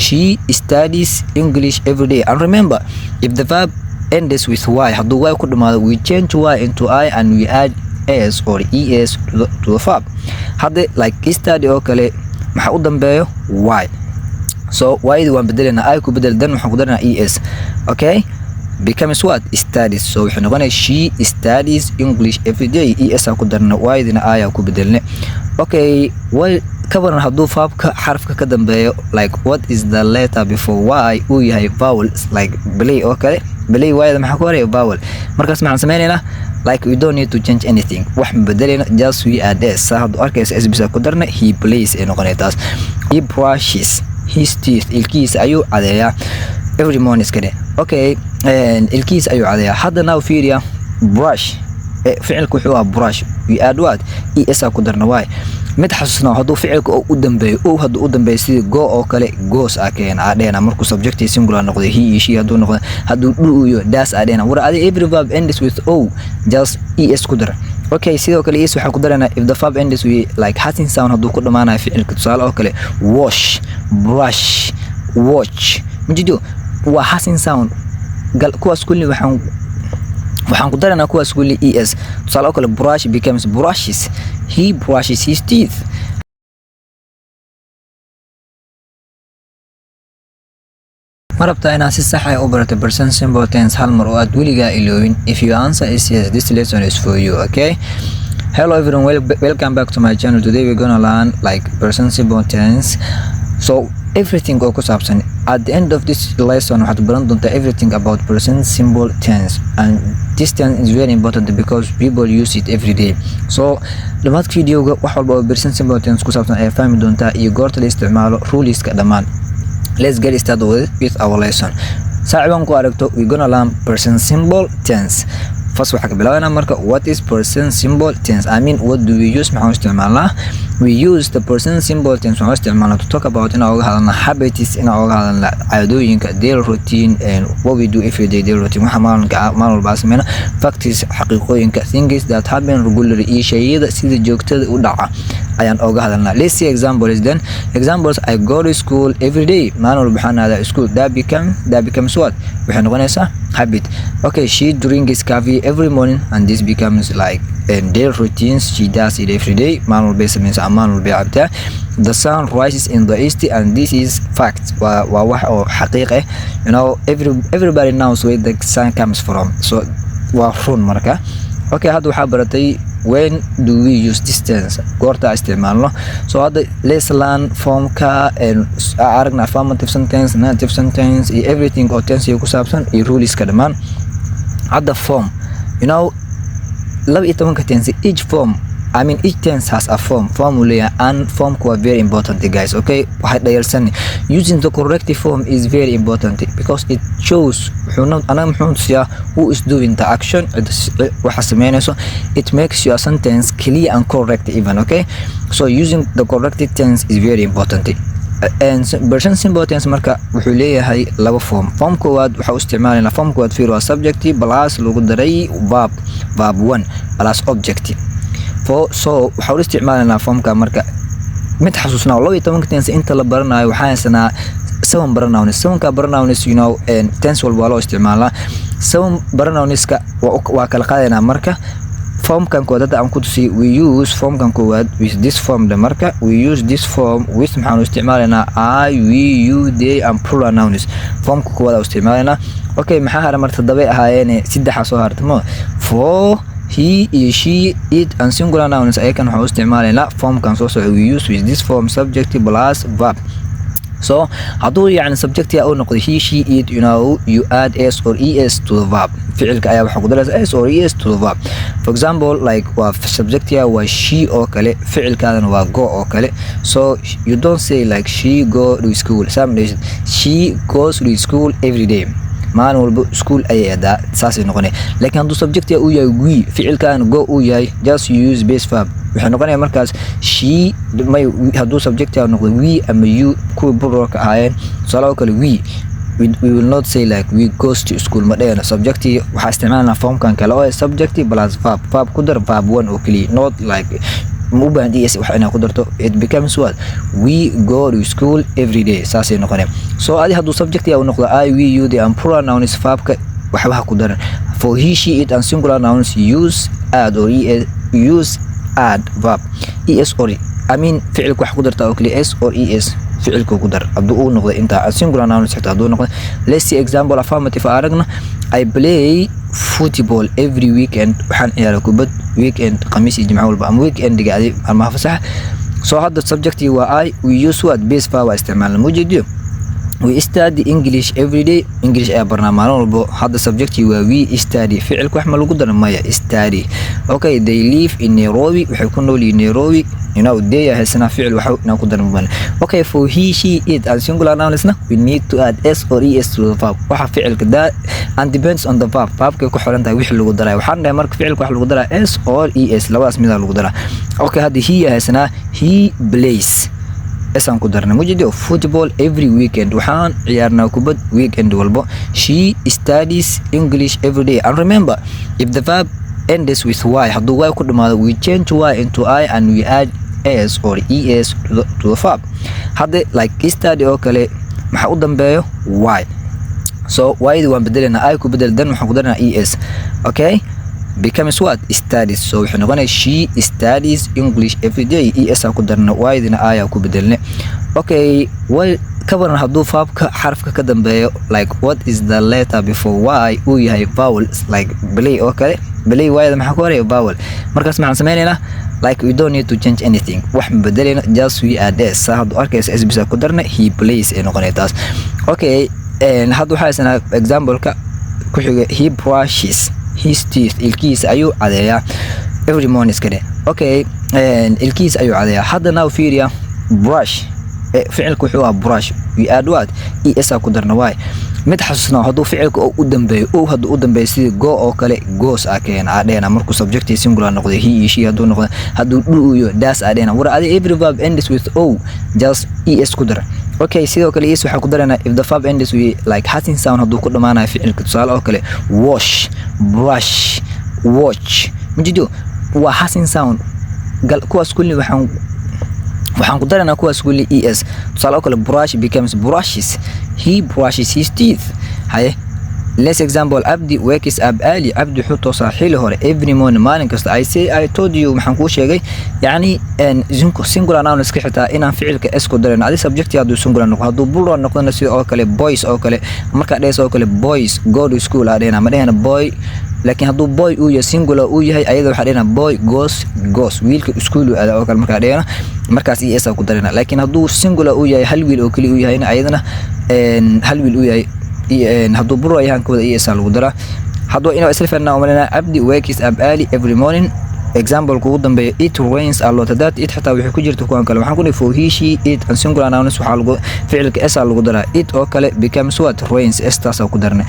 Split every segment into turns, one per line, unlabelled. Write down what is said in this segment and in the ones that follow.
She studies English every day. And remember, if the verb ends with y, hadduu y ku dhamaado, we change y into I and we add s or es to the verb. Hadda like study oo kale, maxaa u dambeeyo? Y. So y-di waan bedelaynaa, I ku bedel, then waxaan ku daranaa es. Okay, becomes what? Studies. So wuxuu noqonaya she studies English every day. Es aan ku darna, y-dina I aan ku bedelne. Okay, way ka waran hadduu verbka xarafka ka dambeeyo, like what is the letter before y, uu yahay vowel, like play oo kale? Play, y-da maxaa ku horaya? Vowel. Markaas maxaan sameynaynaa? Like, we don't need to change anything, wax ma bedelayno, just we add s. Saa hadduu arkaysa, s bisa ku darna, he plays ay noqonaya taas. He brushes his teeth, ilkihiisa ayuu cadeeyaa, every morning iska dheh. Okay, ilkihiisa ayuu cadeeyaa. Hadda now fiiriya, brush, ficilku wuxuu ahaa brush. We add what? Es aa ku darna. Waay mid xasuusnaa, hadduu ficilka oo u dambeeyo o, hadduu u dambeeyo sidii go oo kale, goes aa keena aa dheena markuu subject singular noqday, he iyo she hadduu noqdo. Hadduu do iyo does aa dheena. War adi, every verb ends with o, just es ku dar. Okay, sidoo kale es waxaan ku daraynaa if the verb ends with like hissing sound, hadduu ku dhamaanayo ficilka. Tusaale oo kale, wash, brush, watch, majido waa hissing sound gal. Kuwaas kulli waxaan ku daraynaa kuwaas kulli es. Tusaale oo kale, brush becomes brushes. He brushes his teeth. Ma rabtaa inaad si sax ah u barato present simple tense hal mar oo aad weligaa iloobin? If your answer is yes, this lesson is for you. Okay, hello everyone, welcome back to my channel. Today we're gonna learn like present simple tense, so everything oo ku saabsan. At the end of this lesson waxaad baran doontaa everything about present simple tense, and this tense is very important because people use it every day. So dhammaadka videoga wax walba oo present simple tense ku saabsan ayaa fahmi doontaa iyo goorta la isticmaalo, ruleska dhammaan. Let's get started with our lesson. Saaciban ku aragto, we gonna learn present simple tense. First waxaa ka bilaabanaa marka, what is present simple tense? I mean, what do we use? Maxaan u isticmaalnaa? We use the present simple tense, waxaan u isticmaalnaa, to talk about, inaan oga hadalna, habits, inaan oga hadalna caadooyinka, daily routine and what we do every day, daily routine, waxa maalinka maalin walba sameyna, facts, xaqiiqooyinka, things that happen regularly, iyo shayada sida joogtada u dhaca ayaan oga hadalnaa. Let's see examples then. Examples: I go to school every day, maalin walba waxaan aadaa school. That becomes what? Waxay noqonaysaa habit. Okay, she drinks coffee every morning, and this becomes like daily routines. She does it every day, maalin walbay sameysaa ama maalin walbay cabtaa. The sun rises in the east, and this is fact, waa wax oo xaqiiq ah. Everybody knows where the sun comes from, so waa run marka. Okay, hadda waxaa baratay when do we use this tense, goorta isticmaalno. So hadda let's learn formka and aragna affirmative sentence, negative sentence iyo everything oo tense ku saabsan iyo ruleska dhammaan. Hadda form, 12-ka tense, each form, I mean, each tense has a form. Form uu leeyahay, and formku waa very important, guys. Okay, waxay dhayalsan, using the correct form is very important because it shows, wuxuuna anaga muxuu tusiyaa who is doing the action, cida waxa sameynayso. It makes your sentence clear and correct even. Okay, so using the correct tense is very important. And present simple tense marka wuxuu leeyahay laba form. Form koowaad waxaa u isticmaalaynaa, form koowaad fiir, waa subject plus lagu daray verb, verb one plus object. For so waxaa u isticmaalaynaa formka marka. Mid xasuusnaa, 12-ka tense inta la baranayo waxaan haysanaa seven pronouns. Sevenka pronouns, tense walba waa loo isticmaalaa. Seven pronounska waa kala qaadaynaa marka. Formkan koowaad hadda aan ku tusiyay, we use formkan koowaad with this form de. Marka we use this form with, maxaan u isticmaalaynaa? I, we, you, they and plural nouns. Formka koowaad aan u isticmaalaynaa. Okay, maxaa haray marka? Toddobay ahaayeene, saddexa soo hartay mo. For he iyo she, it and singular nouns, ayakan waxaan u isticmaalaynaa formkan soo socda. We use with this form subject plus verb. So hadduu yacni subject uu noqdo he, she, it, you add s or es to the verb. Ficilka ayaa waxaa ku daraysa s or es to the verb. For example, like waa subject waa she oo kale, ficilkaadana waa go oo kale. So you don't say like she go to school. Some days she goes to school every day, maalin walba school ayay aadaa, saasay noqonaya. Laakiin hadduu subject uu yahay we, ficilkan go uu yahay, just you use base verb. Waxay noqonaya markaas she may. Hadduu subject noqdo we ama you, kuwii pluralka ahaayeen, tusaale oo kale we will not say like we goes to school, ma dhehno. Subject waxaa isticmaalnaa formkan kale oo ah subject plus verb, verb ku dar verb one oo keliya, not like Ma u baahan es wax inaad ku darto. It becomes what? We go to school every day, saasay noqoneen. So adi hadduu subject yaa u noqdo I, we, you, they and plural nouns, verbka waxba ha ku daran. For he, she, it and singular nouns, use add or es, use add verb es or, I mean, ficilka wax ku dartaa oo kaliya s or es. Ficilka ku dar hadduu uu noqdo intaa singular nouns xitaa hadduu noqdo. Let's see example affirmative aragna. I play football every weekend. Waxaan ciyaaraa kubad weekend, khamiis iyo jimco walba ama weekendiga adi maalmaha fasaxa. So hadda subjectii waa I. We use what? Base verb waa isticmaalna mujeediyo. We study English every day. English ayaa barnaa maalin walbo. Hadda subjectii waa we, study. Ficilka wax ma lagu dara? Maya, study. Okay, they live in Nairobi. Waxay ku nool yihiin Nairobi. They haysanaa, ficil waxa inaan ku daran mabana. Okay, for he, she, it and singular nouns na, we need to add s or es to the verb. Waxa ficilka that and depends on the verb, verbkay ku xiran tahay wixii lagu daray. Waxaan dhahay marka ficilka wax lagu daraa s or es, labadaas midaa lagu daraa. Okay, hadda he haysanaa, he plays, s aan ku darnay mujeedo, football every weekend. Waxaan ciyaarnaa kubad weekend walbo. She studies English every day. And remember, if the verb ends with y, hadduu y ku dhamaado, we change y into i and we add s or es to the verb. Hadda like study oo kale, maxaa u dambeeyo? Y. So y waan bedelaynaa, i ku bedel, dan waxaan ku daranaa es. Okay, becomes what? Studies. So waxay noqonaya she studies English every day. Es aa ku darna, y-dina i aa ku bedelne. Okay, way ka waran hadduu verbka xarafka ka dambeeyo, like what is the letter before y, uu yahay vowel, like play oo kale? Play, y-da maxaa ku horaya? Vowel. Markaas maxaan sameynaynaa? Like, we don't need to change anything, wax ma bedelayna, just we add s. Saa haddu arkaysa, s bisa ku darna, he plays ay noqonaya taas. Okay, hadda waxaa haysanaa example-ka ku xiga. He brushes his teeth, ilkihiisa ayuu cadeeyaa, every morning iska dheh. Okay, ilkihiisa ayuu cadeeyaa. Hadda now fiiriya, brush, ficilka wuxuu ahaa brush. We add what? Es aa ku darna. Waay mid xasuusnaa, hadduu ficilka oo u dambeeyo o, hadduu u dambeeyo sidii go oo kale, goes aa keena aa dheena markuu subjectii singular noqday, he iyo she hadduu noqdo. Hadduu do iyo does aa dheena. War adi every verb ends with o, just es ku dar. Okay, sidoo kale es waxaa ku daranaa if the verb ends with like hissing sound, hadduu ku dhamaanayo ficilka. Tusaale oo kale wash, brush, watch, majido waa hissing sound gal. Kuwaas kulli waxaan ku daranaa kuwaas kulli es. Tusaale oo kale brush becomes brushes. He brushes his teeth. Haye, let's example. Abdi wakes up early. Abdi wuxuu toosaa xili hore, every morning, maalin kasta. I say, I told you, maxaan kuu sheegay? Yacni singular noun iska xitaa inaan ficilka s ku darin adi subject hadduu singular noqdo. Hadduu plural noqdona, sida oo kale boys oo kale, markaa dhees oo kale, boys go to school aa dhehna, ma dhehna boy. Laakiin hadduu boy uu yahay singular uu yahay, ayada waxaa dhehna boy goes, wiilka school uu aada oo kale markaa dhehna, markaas es aa ku darina. Laakiin hadduu singular uu yahay, hal wiil oo keliya uu yahayna, ayadana hal wiil uu yahay, hadduu plural yahan ka wada es aa lagu daraa. Hadduu inaa isla fahnaa umalina. Abdi wakes up early every morning. Example kugu dambeeya, it rains a lot. Hadaad it xitaa waxay ku jirta kuwan kale. Waxaan ku dhihi for he, she, it and singular nouns, waxaa lagu ficilka s aa lagu daraa. It oo kale becomes what? Rains, s taas aa ku darnay.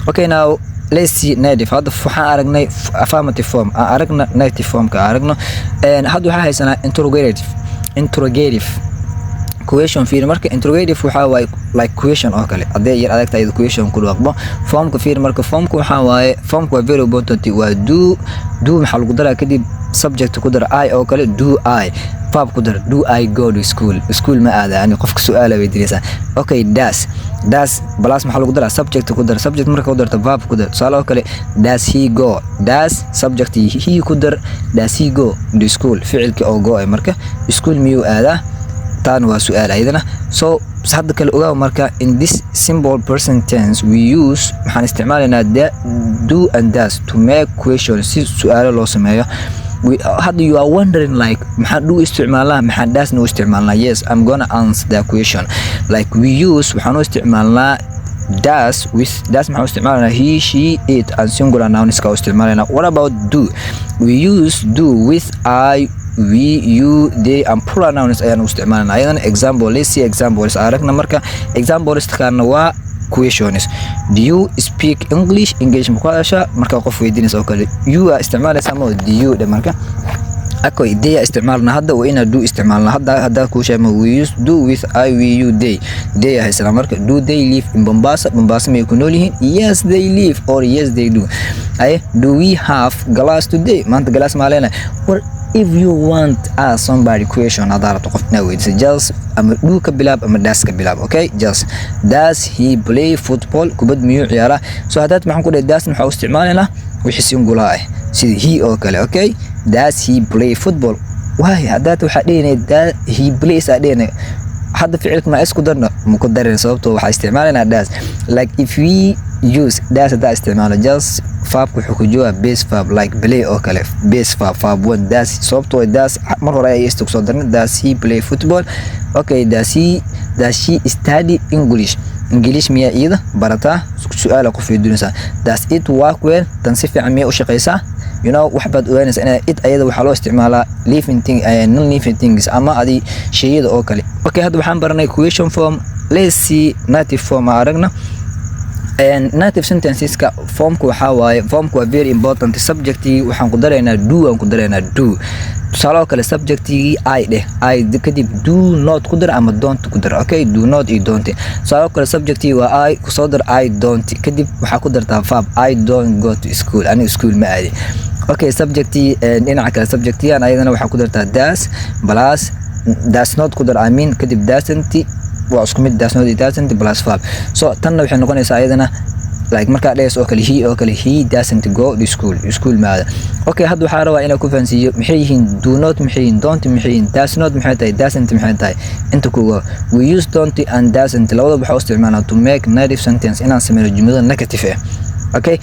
Okay, now let's see negative. Hadda waxaan aragnay affirmative form, aan aragna negative formka aan aragno. Hadda waxaa haysanaa interrogative question. Fiir marka, interrogative waxaa waaye like question oo kale. Haddii yar adagta iyada question ku dhawaaqbo formka. Fiir marka, formka waxaa waaye, formka waa very important. Waa do. Do maxaa lagu daraa kadib? Subject ku dar, I oo kale, do I, verb ku dar. Do I go to school? School ma aada yani? Qofka su'aala weydiinaysaa. Okay, does plus maxaa lagu daraa? Subject ku dar. Subject marka ku darto, verb ku dar. Tusaale oo kale does he go, does, subject he ku dar, does he go to school? Ficilka oo go marka school miyuu aadaa? Taan waa su'aal ayadana. So hadda kale ogaaw marka, in this simple present tense we use, waxaan isticmaalaynaa do and does to make questions, si su'aalo loo sameeyo. Hadda you are wondering like, maxaan do isticmaalnaa, maxaan doesna u isticmaalnaa? Yes, I'm gonna answer that question. Like we use, waxaan u isticmaalnaa does with does. Maxaan u isticmaalnaa? He, she, it and singular nouns ka u isticmaalanaa. What about do? We use do with I, we, you, they and plural nouns ayaan u isticmaalanaa ayadana. Example, let's see examples aragna marka. Examples kaana waa questions. Do you speak English? English ma ku hadashaa? Marka qof weydiinaysa oo kale, you aa isticmaalaysa ama do you dhe. Marka akoy they aa isticmaalna, hadda waa inaa do isticmaalna. Hadda haddaa kuu sheegma, we use do with I, we, you, they. They aa haysanaa marka. Do they live in Mombasa? Mombasa may ku nool yihiin? Yes, they live or yes, they do. Aye, do we have class today? Maanta class maa leenahay? War. If you want ask somebody question, haddaa rabto qof inaad weydiiso, just ama do ka bilaab ama does ka bilaab. Okay, just "Does he play football?" Kubad miyuu ciyaaraa? So haddaad maxaan ku dhahay, does maxaa u isticmaalaynaa wixii singular ah, sida he oo kale. Okay, "Does he play football?" Waay, haddaad waxaa dhihinay "he plays" aa dhihinay. Hadda ficilka ma isku darno? Ma ku darin, sababtoo waxaa isticmaalaynaa does. Like if we use does, haddaa isticmaalo, just verbka wuxuu ku jawaab base verb, like play oo kale, base verb, verb one, does, sababtoo does mar hore ayay istu kusoo darnay. "Does he play football?" Okay, "Does she study English?" English miyaa iyada barataa? Su-aala qof weydiinaysaa. "Does it work well?" Tan si fiican miyay u shaqaysaa? Wax baad ogaanaysaa ina it ayada waxaa loo isticmaalaa living thing, non living things ama adi sheyada oo kale. Okay, hadda waxaan baranay question form. Let's see negative form. Aragna negative sentenceska formka. Waxaa waaye formka waa very important. Subjectigii waxaan ku daraynaa do, aan ku daraynaa do. Tusaale oo kale, subjectigii I dheh, I kadib do not ku dar ama don't ku dar. Okay, do not iyo don't. Tusaale oo kale, subjectigii waa I, kusoo dar I don't, kadib waxaa ku dartaa verb. "I don't go to school." Aniga school ma aadi. Okay, subjectii dhinaca kale, subjectigan ayadana waxaa ku dartaa does plus does not ku dar, I mean, kadib doesn't. Waa isku mid, does not iyo doesn't plus verb. So tanna waxay noqonaysaa ayadana like markaa dhehayso oo kale he oo kale, "He doesn't go to school." School maada. Okay, hadda waxaa rabaa inaan ku fahansiiyo maxay yihiin do not, maxay yihiin don't, maxay yihiin does not, maxay tahay doesn't, maxay tahay inta kuga. We use don't and doesn't, labadaba waxaa u isticmaalnaa to make negative sentence, inaan sameyno jumlada negative ah. Okay,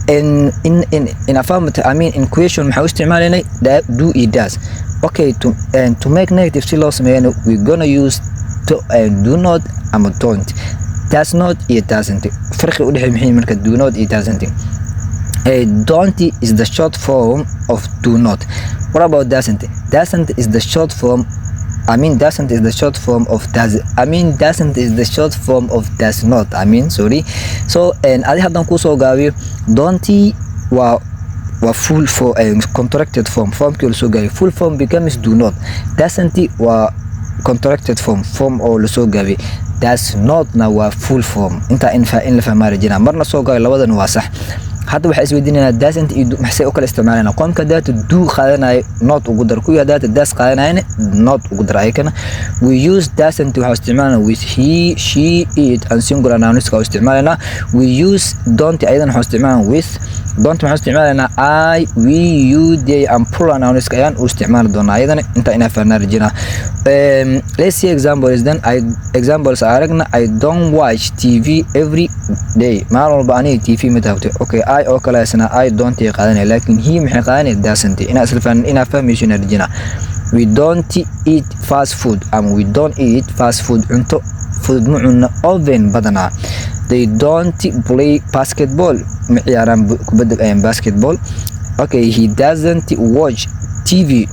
in affirmative, I mean in question, maxaa u isticmaalaynay do iyo does. Okay, to make negative, si loo sameeyana, we gonna use to do not ama don't, does not iyo doesn't. Farqi u dhexeeya maxay marka do not iyo doesn't? Don't is the short form of do not. What about doesn't? Doesn't is the short form, I mean, doesn't is the short form of does, I mean, doesn't is the short form of does not, I mean, sorry. So and adi haddaan kusoo gaabiyo, don't waa full for contracted form, formkii lasoo gaabiyo. Full form becomes do not. Doesn't waa contracted form, form oo lasoo gaabiyey. Does notna waa full form. Intaa in la fahmaa rajinaa. Marna soo gaabiyo, labadan waa sax. Hadda waxaa isweydiinaynaa doesn't iyo maxay u kala isticmaalayna. Qomka daata do qaadanayo, not ugu dar. Kuwii daata does qaadanayana, not ugu dar ayakana. We use doesn't, waxaa isticmaalana with he, she, it and singular nounska u isticmaalayna. We use don't, ayadana waxaa isticmaalana with don't, waxaan isticmaalaynaa I, we, you, they and plural nounska ayaan u isticmaali doonaa ayadana. Intaa inaa fahnaa rajinaa. Let's see examples then. I examples aragna. "I don't watch TV every day." Maalin walba aniga TV ma daawto. Okay, I oo kale isna I don't ay qaadanaya, laakiin he maxay qaadanaya? Doesn't. Inaa isla fahn, inaa fahmayso inaa rajinaa. "We don't eat fast food" ama "We don't eat fast food." Cunto fudud ma cunno often, badanaa. "They don't play basketball." Ma ciyaaraan kubadda basketball. Okay, "He doesn't watch TV."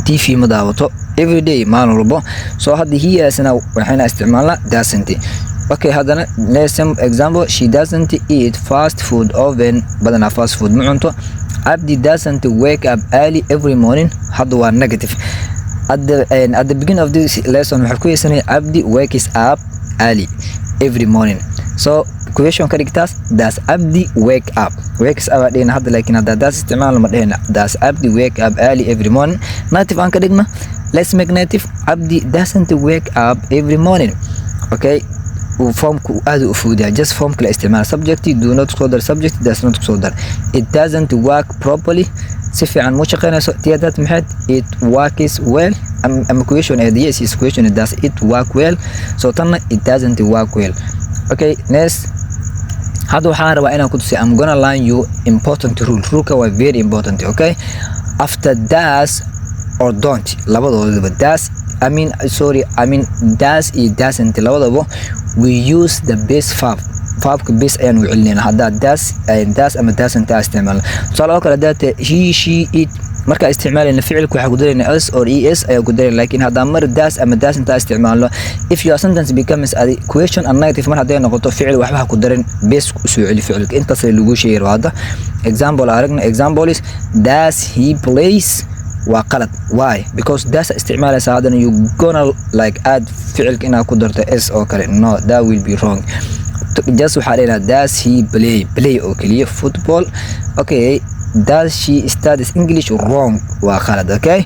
TV ma daawato every day, maalin walbo. So hadda he-asna waxayna isticmaalnaa doesn't. Okay, haddana next example: "She doesn't eat fast food often." Badanaa fast food ma cunto. "Abdi doesn't wake up early every morning." Hadda waa negative. At the beginning of this lesson waxaan ku yeesanay "Abdi wakes up early every morning." So question ka dhigtaas: "Does Abdi wake up?" Wakes up dhehna hadda, laakiin hadda does isticmaal ma dhehna. "Does Abdi wake up early every morning?" Negative aan ka dhigna. Let's make negative. "Abdi doesn't wake up every morning." Okay, formku aad u fududahay. Just formka la isticmaal: subject do not kusoo dar, subject does not kusoo dar. "It doesn't work properly." Si fiican mu shaqeynayso. Tiyadaad maxayd? "It works well." Am question eh? Yes, is question: "Does it work well?" So tanna "It doesn't work well." Okay, next. Hadda waxaan rabaa inaan ku tusiyo, I'm gonna learn you important rule. Ruleka waa very important. Okay, after does or don't, labadoodaba, does, I mean, sorry, I mean does iyo doesn't, labadaba we use the base verb. Verbka base ayaan u celinayna haddaa does ama doesn't aa isticmaalna. Tusaale oo kale, haddaa he, she, it markaa isticmaalayna, ficilka waxaa ku darayna s or es ayaa ku darayna. Laakiin haddaa mar does ama doesn't aa isticmaalno, if your sentence becomes a question and negative, mar hadday noqoto, ficil waxba ha ku darin, base usoo celi ficilka. Intaas lagu sheegi rabaa. Hadda example aragna. Example is "Does he plays?" Waa qalad. Why? Because does isticmaalaysa, haddana you gonna like add ficilka inaad ku darto s oo kale. No, that will be wrong. Just waxaa dhehnaa "Does he play?" Play oo keliya football. Okay. Does she studies English? Wrong, waa khalad, okay?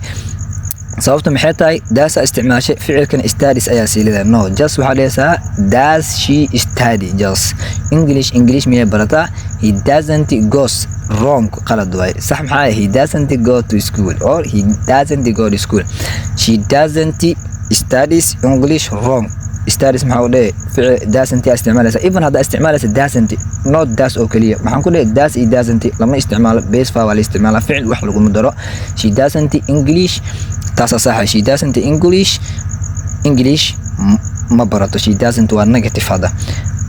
Sababta maxay tahay? Does aa isticmaashay, ficilkan studies ayaa sii leedahay. No, just waxaa dhehaysaa "Does she study just English?" English miyay barataa? He doesn't goes, wrong, qalad waay. Sax maxaa? He doesn't go to school or he doesn't go to school. She doesn't studies English, wrong. Studies maxaa u dhehe? Ficil doesn't yaa isticmaalaysa. Even haddaa isticmaalaysa doesn't, not does oo keliya. Maxaan ku dhehe? Does iyo doesn't lama isticmaalo, base verb waa la isticmaala, ficil wax laguma daro. She doesn't English, taasaa saxa. She doesn't English, English ma barato. She doesn't waa negative hadda.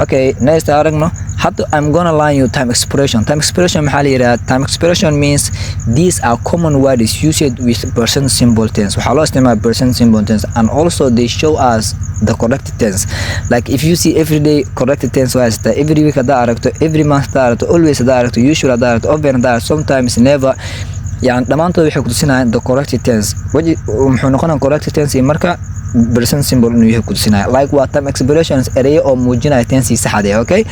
Okay, next aragno hadda. I'm gonna learn you time expression. Time expression maxaa la yidhaha? Time expression means these are common words used with present simple tense. Waxaa loo isticmaala present simple tense, and also they show us the correct tense. Like if you see every day, correct tense waa haystaa. Every week haddaa aragto, every month haddaa aragto, always haddaa aragto, usually haddaa aragto, often haddaa aragto, sometimes, never, yani dhammaantood waxay kutusinayaan the correct tense. Waji muxuu noqonaya correct tense marka present simple inuu yahay kutusinaya. Like waa time expressions, ereyo oo muujinaya tense saxda ah. Okay,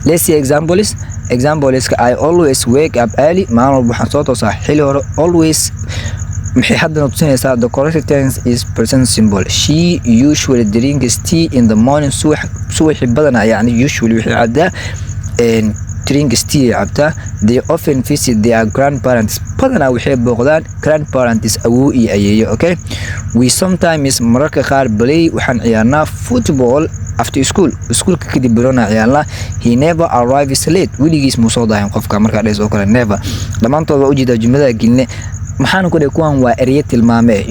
let's see examples. Examples: I always wake up early. Maalin walba waxaan soo toosaa xilli hore. Always maxay haddana tusinaysaa? The correct tense is present simple. She usually drinks tea in the morning. Subax, subaxi badanaa, yani usually waxay cabdaa, drinks tea ay cabtaa. They often visit their grandparents. Badanaa waxay booqdaan grandparents, awow iyo ayeeyo. Okay, we sometimes, mararka qaar, play, waxaan ciyaarnaa, football after school. Iskuulka kadib barona ciyaarnaa. He never arrives late. Weligiis muu soo daahin qofka markaa dhees oo kale. Never dhammaantood waa ujeedaa jumlada geline. Maxaan ku dhihi? Kuwan waa ereyo tilmaame.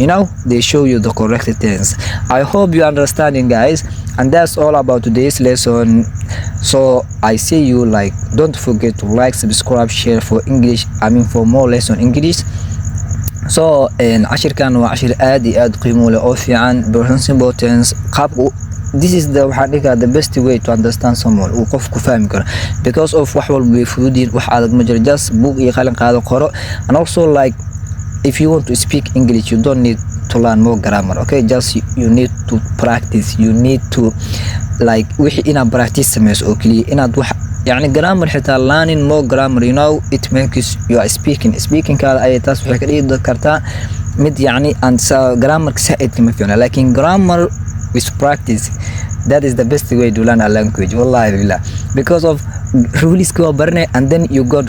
They show you the correct tense. I hope you understanding, guys, and that's all about today's lesson. So I see you. Like, don't forget to like, subscribe, share for English, I mean, for more lesson English. So cashirkan waa cashir aad iyo aad qiimo leh oo fiican. Present simple tense qaabka, this is the, waxaan dhihi karaa, the best way to understand someone uu qofku fahmi karo, because of wax walba way fududiin, wax adag ma jiro. Just book iyo qalin qaado, qoro. And also, like, if you want to speak English, you don't need to learn more grammar, okay? Just you need to practice. You need to, like, wixii inaad practice sameyso oo keliya. Inaad wax, yani grammar xitaa, learning more grammar, it makes you are speaking, speakingkaada ayay taas waxay ka dhigi kartaa mid yacni aan grammarka saaidka ma fiicna, laakiin grammar with practice, that is the best way to learn a language, wallahi billah, because of ruleska waa baranay and then you go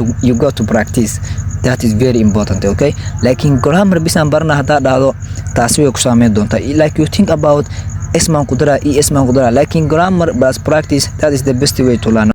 to practice. That is very important, okay? Laakiin grammar bisaan barana haddaa dhahdo, taasi way ku saameyn doontaa. Like you think about s maan ku daraa e s maan ku daraa, laakiin grammar plus practice, that is the best way to learn.